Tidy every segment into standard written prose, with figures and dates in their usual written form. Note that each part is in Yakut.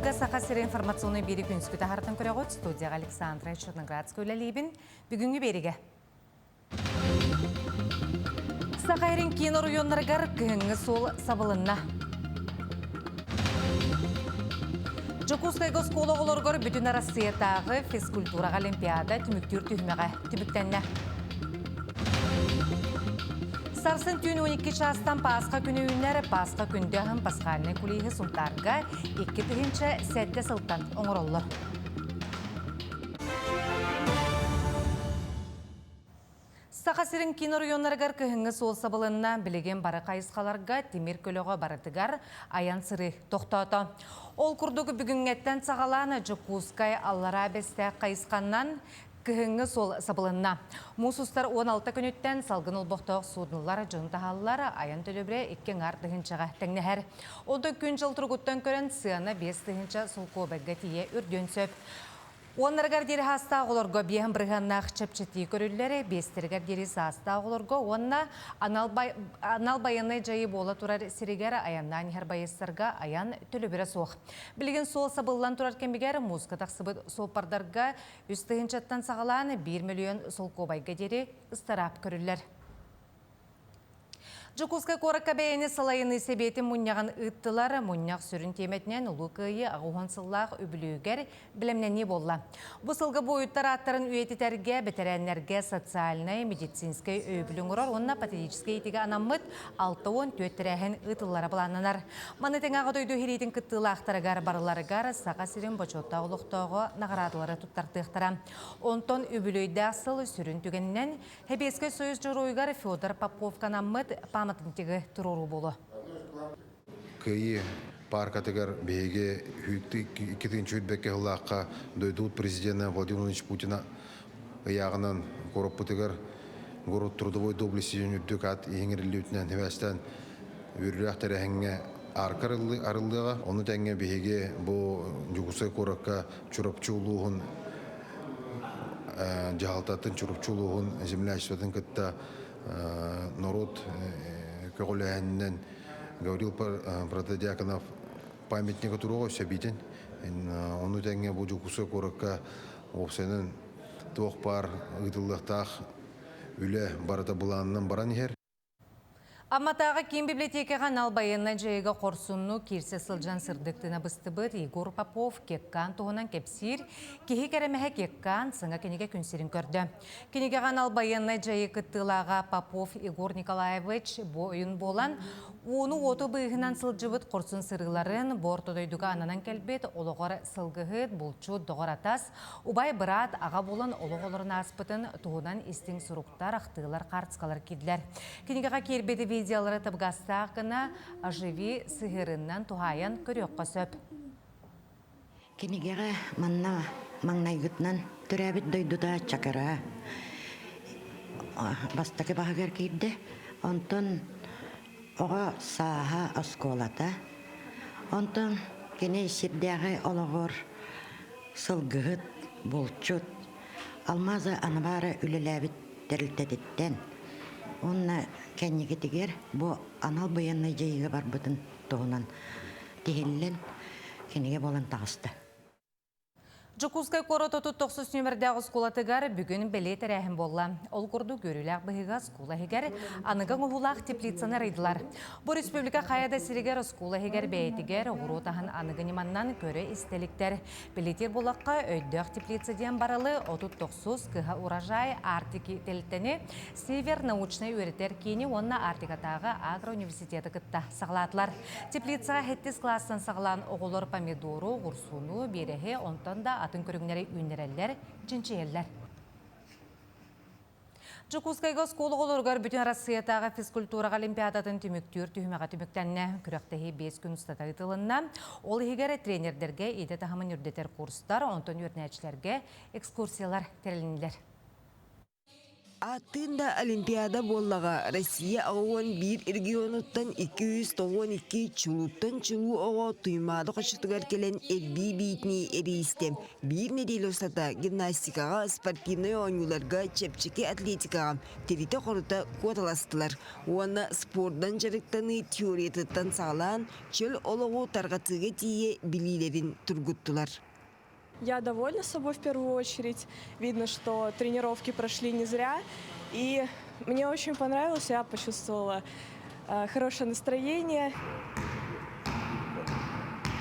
Эфиргэ Саха сири информационный биэри күнүскү таһаартан көрөҕүт. Студияҕа Александра Черноградская үлэлиибин. Бүгүҥҥү биэригэ. Саха сирин киин оройуоннарыгар кыһыҥҥы суол сабылынна. Дьокуускайга оскуола оҕолоругар бүтүн Арассыыйатааҕы физкультураҕа олимпиада түмүктүүр түһүмэҕэ түмүктэннэ. Сарсын түүн 12 чаастан Пасха күнү үүнэр Пасха күндү аһын пасхальнай кулиһы Сунтаарга 2007 сылтан оҥороллор. Саха сирин киин оройуоннарыгар кыһыҥҥы суол сабылынна. Билигин бары хайысхаларга тимир көлөҕө барытыгар айан-сырыы тохтоото. Ол курдук бүгүҥҥэттэн саҕалаан Дьокуускай Аллараа Бэстээх хайысханнан кыһыҥҥы суол сабылынна. Муус устар 16 күнүттэн салгын олбохтоох суднолар дьону таһаллар, айан төлөбүрэ икки аҥаар тыһыынчаҕа тэҥнэһэр. Онтон күн-дьыл туругуттан көрөн сыана 5 тыһыынча солкуобайга тиийэ үрдүөн сөп. Уоннарыгар диэри саастаах оҕолорго биэһин бырыһыаннаах чэпчэтии көрүллэр, биэстэригэр диэри саастаах оҕолорго уонна анал, анал байыаннай дьайыы буола турар сиригэр айаннаан иһэр байыастарга айан төлөбүрэ суох. Билигин суол сабыллан турар кэмигэр мууска тахсыбыт суоппардарга үс тыһыынчаттан саҕалаан биир мөлүйүөн солкуобайга диэри ыстараап көрүллэр. Дьокуускай куоракка бэйэни салайыныы сэбиэтин мунньаҕын ыыттылар. Мунньах сүрүн тиэмэтинэн Улуу Кыайыы 80 сыллаах үбүлүөйүгэр бэлэмнэнии буолла. Бу сылга буойуттар ааттарын үйэтитэргэ, бэтэрээннэргэ социальнай, медицинскэй өйөбүлү оҥорор уонна патриотическай иитиигэ анаммыт 64 тэрээһин ыытыллара былааннанар. Маны тэҥэ Аҕа дойду иһириитин кыттыылаахтарыгар барыларыгар Саха сирин бочуоттаах олохтооҕо наҕараадалары туттартыахтара. Онтон үбүлүөйдээх сыл сүрүн түгэнинэн Сэбиэскэй Союз дьоруойугар Федор Поповка анаммыт памятнигы туруоруу буолуо. Кыайыы пааркатыгар биһиги 2021 сыллаахха дойдубут президенэ Владимир Владимирович Путина ыйааҕынан куораппытыгар город трудовой доблести диэн үрдүк аат иһиҥириллибитинэн сибээстээн үөрүүлээх тэрээһиҥҥэ арка арыллыаҕа. Ону тэҥэ биһиги бу Дьокуускай куоракка Чурапчы улууһун дьаһалтатын Чурапчы улууһун землячествотын кытта норуот көҕүлээһининэн Гаврил Протодьяконов памятнига туруоҕа өссө эбиитин. Ону тэҥэ бу Дьокуускай куоракка уопсайынан туох баар ыытыллыахтаах үлэ барыта былаанынан баран иһэр. Амматааҕы киин библиотекаҕа анал байыаннай дьайыыга хорсуннук киирсэ сылдьан сырдык тыына быстыбыт Егор Попов Кеккаан туһунан кэпсиир «Киһи кэрэмэһэ Кеккаан» саҥа кинигэ күн сирин көрдө. Кинигэҕэ анал байыаннай дьайыы кыттыылааҕа Попов Егор Николаевич буойун буолан, ууну-уоту быыһынан сылдьыбыт хорсун сырыыларын, бу орто дойдуга ананан кэлбит олоҕор сылгыһыт, булчут, доҕор-атас, убай-быраат, аҕа буолан олох олорон ааспытын туһунан истиҥ суруктар, ахтыылар, хаартыскалар киирдилэр. Кинигэҕэ киирбит видеолары табыгастаах гына оживи сыһыарыннан туһаайан көрүөххэ сөп. Кинигэҕэ манна маҥнайгытынан төрөөбүт дойдута Чакыра бастакы баһыгар киирдэ. Онтон оҕо сааһа оскуолата. Онтон кини сирдээҕи олоҕор сылгыһыт, булчут, Алмаза Анабара үлэлээбит тэрилтэтиттэн уонна кэнникитигэр бу анал байыаннай дьайыыга барбытын туһунан тиһиллэн кинигэ буолан таҕыста. Дьокуускай куорат 39 нүөмэрдээх оскуолатыгар бүгүн бэлиэ тэрээһин буолла. Ол курдук үөрүүлээх быһыыга оскуола иһигэр аныгы оҥоһуулаах теплицаны арыйдылар. Бу республика хайа да сиригэр оскуола иһигэр бэйэтигэр оҕуруот аһын аныгы ньыманнан көрө-истэ иликтэр. Бэлиэтиир буоллахха, өйдөөх теплица диэн барылы 39 кыһа урожай Арктики тэрилтэни Север научнай үөрэтэр киини уонна Арктикатааҕы агроуниверситеты кытта саҕалаатылар. Теплицаҕа сэттис кылаастан саҕалаан оҕолор помидору, оҕурсууну, биэрэһи, онтон да атын көрүҥнэри үүннэрэллэр, чинчийэллэр. Дьокуускайга оскуола оҕолоругар Бүтүн Арассыыйатааҕы физкультураҕа олимпиадатын түмүктүүр түһүмэҕэ түмүктэннэ. Күрэхтэһии 5 күн устата ыытылынна. Ол иһигэр тренердэргэ идэ таһымын үрдэтэр курстар, онтон үөрэнээччилэргэ экскурсиялар тэрилиннилэр. Ааттыын да Олимпиада буоллаҕа Россия 81 регионуттан 292 чулууттан чулуу оҕо Туймаада хочотугар кэлэн эрбии биитинии эрийистэ. Биир нэдиэлэ устата гимнастикаҕа, спортивнай оонньууларга, чэпчэки атлетикаҕа тиритэ-хорута куоталастылар уонна спордан дьарыктаныы теориятыттан саҕалаан чөл олоҕу тарҕатыыга тиийэ билиилэрин тургуттулар. Я довольна собой в первую очередь. Видно, что тренировки прошли не зря. И мне очень понравилось, я почувствовала хорошее настроение.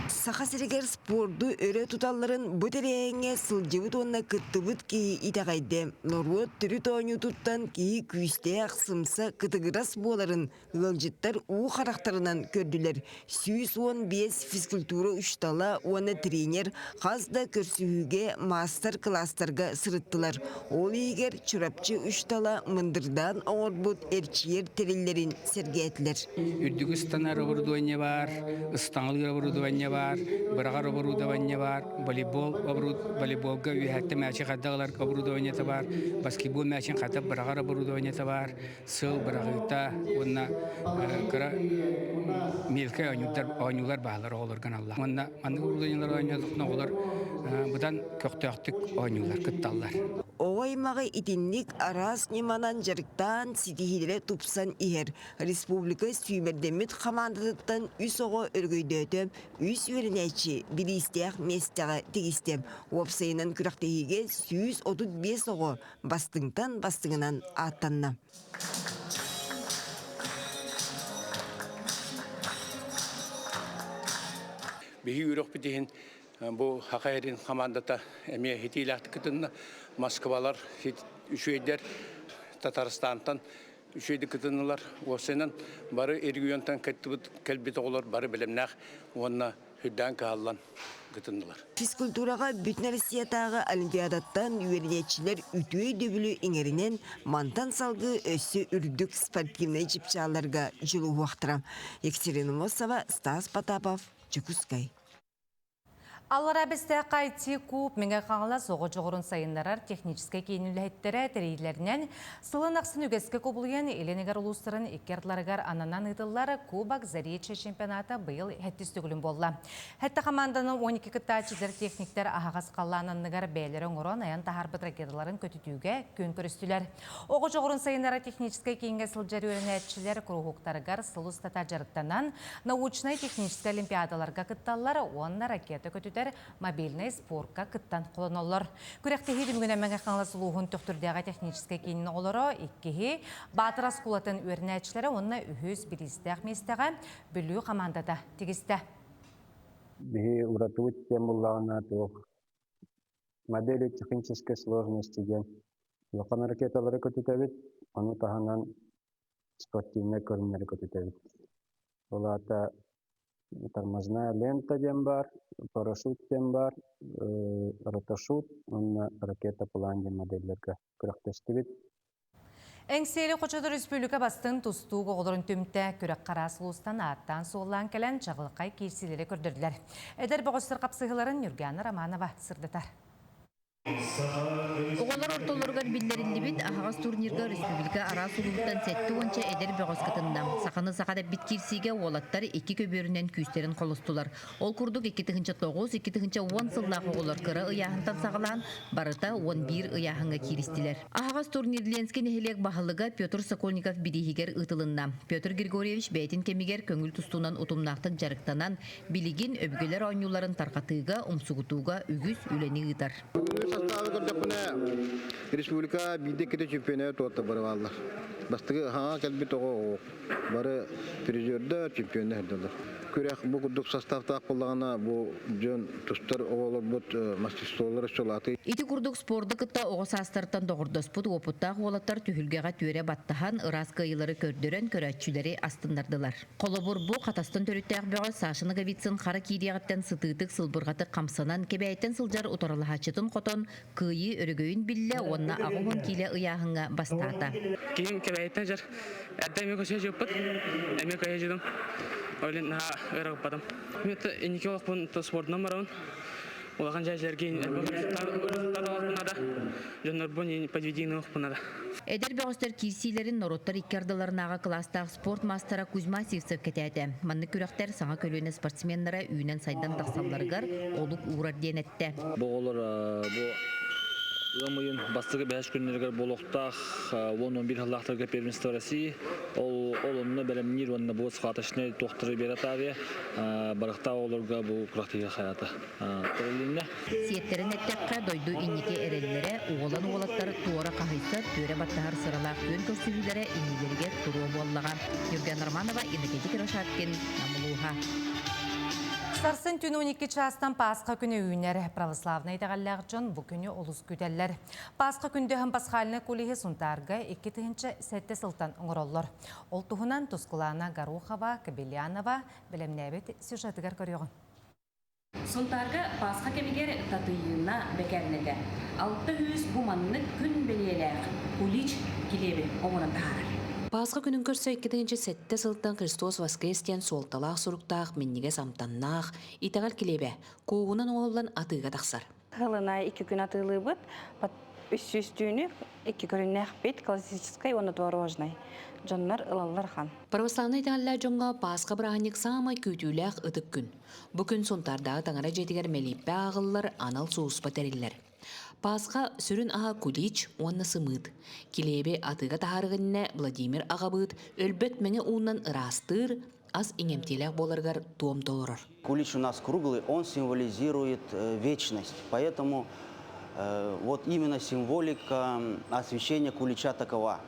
Саха сиригэр спорду өрө туталларын бу тэрээһиҥҥэ сылдьыбыт уонна кыттыбыт киһи итэҕэйдэ. Норуот төрүт оонньуутуттан киһи күүстээх, сымса, кытыгырас буоларын Ыалдьыттар уу харахтарынан көрдүлэр. 115 физкультура учуутала уонна тренер хас да көрсүһүүгэ маастар-кылаастарга сырыттылар. Ол иһигэр Чурапчы учуутала мындырдаан оҥорбут эрчийэр тэриллэрин сэргээтилэр. Үрдүк ыстанар оборудование баар, ыстаҥалыыр оборудование баар, быраҕар оборудование баар, волейбол волейболга үөһэттэ мээчи хайдах ылар оборудованиета баар, баскетбол мээчин хайдах быраҕар оборудованиета баар, сыл быраҕыыта уонна кыра мелкай оонньуулар оонньуулар бааллар оҕолорго аналлаах. Уонна маннык оборудованиелар оонньоотоххуна оҕолор быдан көхтөөхтүк оонньуулар, кытталлар. Оҕо аймаҕы итинник араас ньыманан дьарыктаан ситиһиилэрэ тупсан иһэр. Республика сүүмэрдэммит хамаандатыттан үс оҕо өрөгөйдөөтө, үс үөрэнээччи бириистээх миэстэҕэ тигистэ. Уопсайынан күрэхтэһиигэ 135 оҕо бастыҥтан бастыҥынан ааттанна. Биһи үөрөхпүт иһин бу Саха эрин хамаандата эмиэ хитиилээхтик кытынна. Москвалар үчүгэйдэр Татарстантан үчүгэйдик кытыннылар. Уопсайынан бары регионтан кэлбит оҕолор бары бэлэмнээх уонна үрдээн кыһаллан кытыннылар. Физкультураҕа Бүтүн Россиятааҕы Олимпиадаттан үөрэнээччилэр үтүө өйдөбүлү иҥэринэн, мантан салгыы өссө үрдүк спортивнай чыпчаалларга дьулуһуохтара. Екатерина Мосова, Стас Потапов, Дьокуускай. Аллараа Бэстээх IT куб Мэҥэ Хаҥалас оҕо дьоҕурун сайыннарар техническэй киин үлэһиттэрэ тэрийиилэринэн сылын ахсын үгэскэ кубулуйан Илин Эҥэр улуустарын икки ардыларыгар ананан ыытыллар Кубок Заречья чемпионата быйыл сэттис төгүлүн буолла. Сэттэ хамаанданы 12 кыттааччылар техниктэр аһаҕас халлаан анныгар бэйэлэрэ оҥорон айан таһаарбыт ракеталарын көтүтүүгэ күөн көрүстүлэр. Оҕо дьоҕурун сайыннара техническэй кииҥҥэ сылдьар үөрэнээччилэр куруһуктарыгар сыл устата дьарыктанан научнай-техническэй олимпиадаларга кытталлар уонна ракета көтүтэр мобильнай спорка кыттан холоноллор. Күрэхтэһии түмүгүнэн Мэҥэ Хаҥалас улууһун Төхтүрдээҕи техническэй киинин оҕолоро иккиһи, Баатыр оскуолатын үөрэнээччилэрэ уонна үһүс бириистээх миэстэҕэ Бүлүү хамаандата тигистэ. Биһи уратыбыт диэн буллаҕына туох модели технической сложности диэн улахан ракеталары көтүтэбит, ону таһынан спортивнай көрүҥнэри көтүтэбит. Ол аата тормозная лента диэн баар, парашют диэн баар, ротошут уонна ракета план диэн моделлэргэ күрэхтэстибит. Эҥсиэли хочотор республика бастыҥ тустуук оҕолорун түмтэ күрэх хараас улуустан ааттаан-суоллаан кэлэн чаҕылхай киирсиилэри көрдөрдүлэр. Эдэр бөҕөстөр хапсыһыыларын Ньургана Романова сырдатар. Оҕолор ортолоругар биллэриллибит аһаҕас турнирга республика араас улууһуттан сэттэ уонча эдэр бөҕөс кытынна. Саханы саха дэппит киирсиигэ уолаттар икки көбүөрүнэн күүстэрин холостулар. Ол курдук 2009, 2010 сыллаах оҕолор кыра ыйааһынтан саҕалаан барыта 11 ыйааһыҥҥа кииристилэр. Аһаҕас турнир Ленскэй нэһилиэк баһылыга Петр Сокольников бирииһигэр ыытылынна. Петр Григорьевич бэйэтин кэмигэр көҥүл тустуунан утумнаахтык дьарыктанан, билигин өбүгэлэр оонньууларын тарҕатыыга, умсугутууга үгүс үлэни ыытар. Бүгүҥҥү састаабы көрдөхпүнэ, республика биирдэ иккитэ чемпионата туота бары бааллар. Бастакы хаҥа кэлбит оҕо бары призердэр, чемпионнар сылдьаллар. Күрэх бу курдук составтаах буоллаҕына, бу дьон тустар оҕолорбут мастерстволара чулаатый. Ити курдук спорду кытта оҕо саастарыттан доҕордоспут уопуттаах уолаттар түһүлгэҕэ түөрэ баттаһан, ыраас кыайыылары көрдөрөн көрөөччүлэри астыннардылар. Холобур, бу Хатастан төрүттээх бөҕө Саша Ноговицын хара киириэҕиттэн сытыытык сылбырҕатык хамсанан, Кэбээйиттэн сылдьар утарылаһааччытын хотон, кыайыы өрөгөйүн биллэ уонна 80 киилэ ыйааһыҥҥа бастаата. Киһим Кэбээйиттэн дьар эрдэ эмиэ көсө дьыппыт, эмиэ көһө дьыдым. Олин наһаа ыарырҕаппатым. Мен инники олохпун спордунан барабын. Улахан дьээдьэлэргэ результат дьоннорбун подведение охпунада. Эдэр бөҕөстөр киирсиилэрин норуоттар икки ардыларынааҕы кылаастаах спорт маастара Кузьма Сивцев кэтээтэ. Маннык күрэхтэр саҥа көлүөнэ спортсменнара үүнэн-сайдан тахсалларыгар олук уурар диэн эттэ. Бу оҕолор бу ыам ыйын бастакы бэһис күннэригэр буолуохтаах 10-11 сыллаахтарга первенство России ол ол онно бэлэмниир уонна бу схваточнай туохтары биэрэ таарыйа барахтаах оҕолорго бу күрэхтэһии хайата тэрилиннэ. Сиэттэрин эттэххэ, дойду инники эрэллэрэ, уолан уолаттар туора хаһыйсар, түөрэ баттаһар сыралаах күөн көрсүһүүлэрэ иннилэригэр туруо буоллаҕа. Юрген Романова, Иннокентий Кривошапкин, Намылууһа. Сарсын түн 12 чаастан Пасха күнэ үүнэр. Православнай итэҕэллээх дьон бу күнү олус күүтэллэр. Пасха күндөһөн пасхальнай кулиһи Сунтаарга 2007 сылтан оҥороллор. Ол туһунан Тускулаана Горохова, Кобельянова бэлэмнээбит сюжетыгар көрүөҕүҥ. Сунтаарга Пасха кэмигэр Татыйыына бэкээринэтэ 600 бу маннык күн бэлиэлээх кулич килиэби оҥорон таһаарар. Пасха күнүн көрсө 2007 сылтан Христос воскрес диэн суолталаах суруктаах минньигэс амтаннаах итэҕэл килиэбэ кууһунан оҥоһуллан атыыга тахсар. Хылына икки күн атыылыыбыт. Үс түүнү икки көрүннээхпит, классическай уонна творожнай. Дьоннор ылаллар хан. Православнай итэҕэллээх дьоҥҥо Пасха бырааһынньык саамай күүтүүлээх ытык күн. Бу күн Сунтаардааҕы таҥара дьиэтигэр мэлииппэ ааҕыллар анал сулууспа тэриллэр. Пасха сүрүн аһа кулич уонна сымыыт. Килиэби атыыга таһаарыах иннинэ Владимир аҕабыыт өлбөт мэҥэ уунан ыраастыыр, ас иҥэмтиэлээх буоларыгар туом толорор. Кулич у нас круглый, он символизирует вечность. Поэтому вот именно символика освящения кулича такова.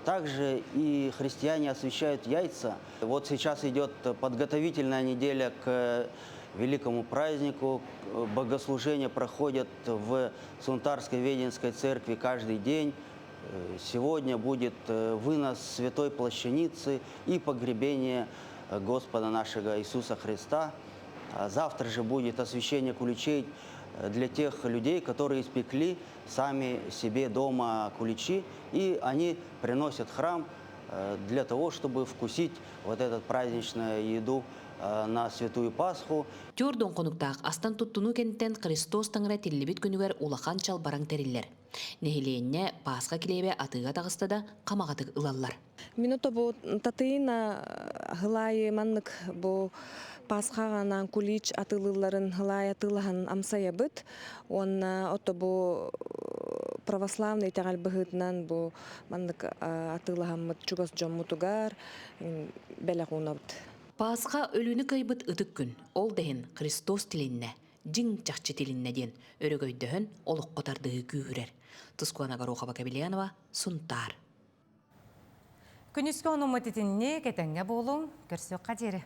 Также и христиане освящают яйца. Вот сейчас идет подготовительная неделя к великому празднику. Богослужения проходят в Сунтарской Веденской церкви каждый день. Сегодня будет вынос Святой Плащаницы и погребение Господа нашего Иисуса Христа. Завтра же будет освящение куличей для тех людей, которые испекли сами себе дома куличи, и они приносят храм для того, чтобы вкусить вот эту праздничную еду на Святую Пасху. Түөрт хонуктаах астан туттунуу кэнниттэн Христос таҥара тиллибит күнүгэр улахан чалбараҥ тэриллэр. Нэһилиэнньэ Пасха килиэбэ атыыга таҕыста да хамаҕатык ылаллар. Минута бу Татыйына хылайы маннык бу Пасхаҕанаан кулич атыылыылларын хылай атыылаһан амсайабыт уонна ото бу православный итэҕэл быһыытынан бу маннык атыылаһаммыт чугас дьоммутугар бэлэх уунабыт. Пасха өлүүнү кыайбыт ытык күн. Ол да иһин Христос тилиннэ, дьиҥ чахчы тилиннэ диэн өрөгөйдөһөн олоххо тардыһыы күүһүрэр. Тускуана Горохова Кобельянова, Сунтаар. Күнүскү онуммут итинник этэҥҥэ буолуҥ, көрсүөххэ диэри.